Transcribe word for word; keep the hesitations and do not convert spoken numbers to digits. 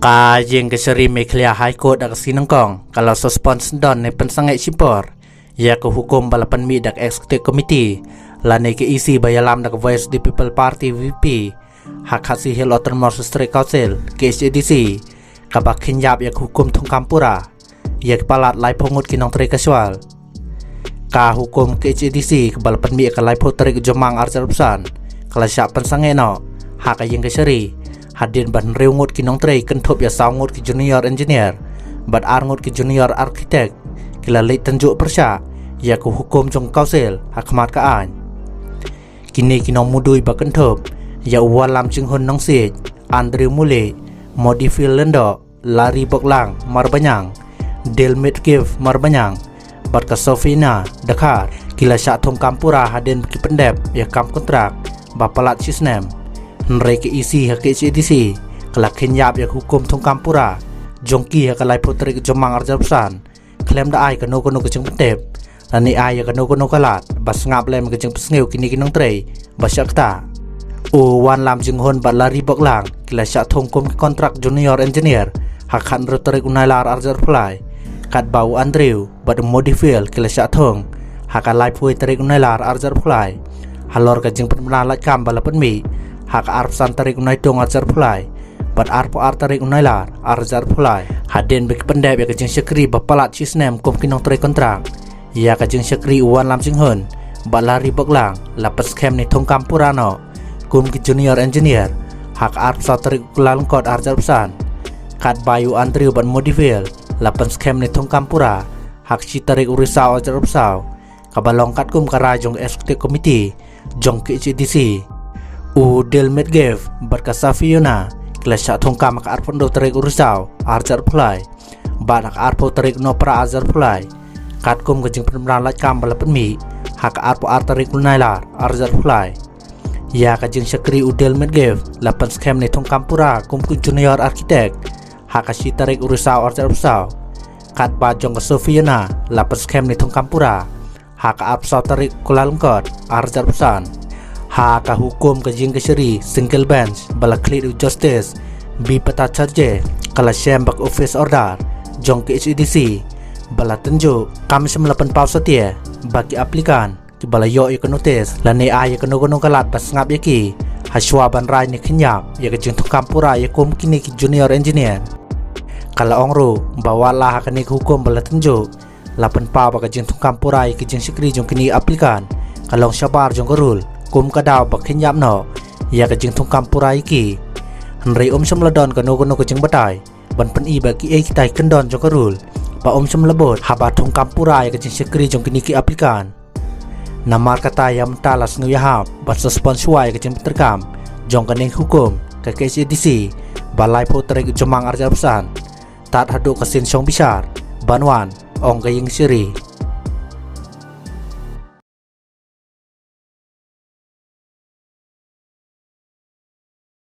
Ka ïing kashari Meghalaya High Court da ka sngi Nyngkong ka la suspend syndon ne pynsangeh shipor ïa ka hukum ba la pynmih da ka Executive Committee lane ka E C ba ïalam da ka Voice of the People Party, V P, ha Khasi Hills Autonomous District Council, K H A D C, kaba kheiñ ïap ïa ka hukum thungkam pura ïa ki palat laiphew ngut ki nongtrei casual. Ka hukum K H A D C kaba la pynmih ha ka laiphew tarik Jymmang arhajar arphew san ka la shah pynsangeh noh ha ka ïing kashari hadien ba hynriew ngut ki nongtrei kynthup ïa saw ngut ki junior engineer bad ar ngut ki junior architect ki la leit tynjuh pyrshah ïa ka hukum jong ka Council ha khmat ka aiñ. Kine ki nongmudui ba kynthup ïa u Wanlam Jinghun Nongsiej, Andrew Mule, Modifield Lyngdoh, Larry Boklang Marbaniang, Dilmit Gift Marbaniang bad ka Sofina Dkhar ki la shah thungkam pura hadien ba ki pyndep ïa ka kam kontrak ba palat shi snem. Hynrei ka E C ha K H A D C ka la kheiñ ïap ïa ka hukum thungkam pura jong ki ha ka laiphew tarik Jymmang arhajar arphew san khlem da ai kano kano ka jingpyntip lane ai ïa kano kano ka lad ba sngap lem ka jingpynsngew kine ki nongtrei ba shah ktah. U Wanlam Jinghun bad Larry Boklang ki la shah thung kum ki kontrak junior engineer ha ka khathynriew tarik u Nailar arhajar arphew lai, katba u Andrew bad u Modifield ki la shah thung ha ka laiphew tarik u Nailar arhajar arphew lai halor ka jingpynbna lad kam ba la pynmih ha ka arphew san tarik u Naitung arhajar arphew lai bad arphew ar tarik u Nailar arhajar arphew lai hadien ba ki pyndep ïa ka jingshakri ba palat shi snem kum ki nongtrei kontrak. Ïa ka jingshakri u Wanlam Jinghun bad Larry Boklang la pynskhem ne thungkam pura noh kum ki junior engineer ha ka arphew saw tarik u Kyllalyngkot arhajar arphew san, katba ïa u Andrew bad Modifield la pynskhem ne thungkam pura ha ka shi tarik u Risaw arhajar arphew saw, kaba long katkum ka rai jong ka Executive Committee jong ka K H A D C. U Dilmit Gift bad ka Safiona ki la shah thungkam ha ka arphew hynriew tarik u Risaw arhajar arphew lai bad ha ka arphew tarik u Nohprah arhajar arphew lai, katkum ka jingpynbna lad kam ba la pynmih ha ka arphew ar tarik u Nailar arhajar arphew lai. Ïa ka jingshakri u Dilmit Gift la pynskhem ne thungkam pura kum ki junior architect ha ka shi tarik u Risaw arhajar arphew saw, katba jong ka Sofina la pynskhem ne thungkam pura ha ka arphew saw tarik u Kyllalyngkot arhajar arphew san. Ha ka hukum ka ïing kashari single bench ba la khlieh u Justice B Bhattacharjee ka la shem ba ka office order jong ka K H A D C ba la tynjuh kam shym la pynpaw satia ba ki applicant kiba la ïoh ïa ka notice lane ai ïa kano kano ka lad ba sngap ïa ki ha shuwa ban rai ne kheiñ ïap ïa ka jingthungkam pura ïa kum kine ki junior engineer. Ka la ong ruh ba wat la ha kane ka hukum ba la tynjuh la pynpaw ba ka jingthungkam pura ïa ka jingshakri jong kine ki applicant ka long shabar jong ka rule kum ka daw ba kheiñ ïap noh ïa ka jingthungkam pura ïa ki. Hynrei um shym la don kano kano ka jingbatai ban pyni ba kiei kiei ki kyndon jong ka rule ba um shym la bud haba thungkam pura ïa ka jingshakri jong kine ki applicant. Namar kata ïa mynta la sngew ïahap ban suspend shuwa ïa ka jingpyntreikam jong kane ka hukum ka K H A D C ba laiphew tarik Jymmang arhajar arphew san tad haduh ka sien shong bishar ban wan, ong ka ïing kashari.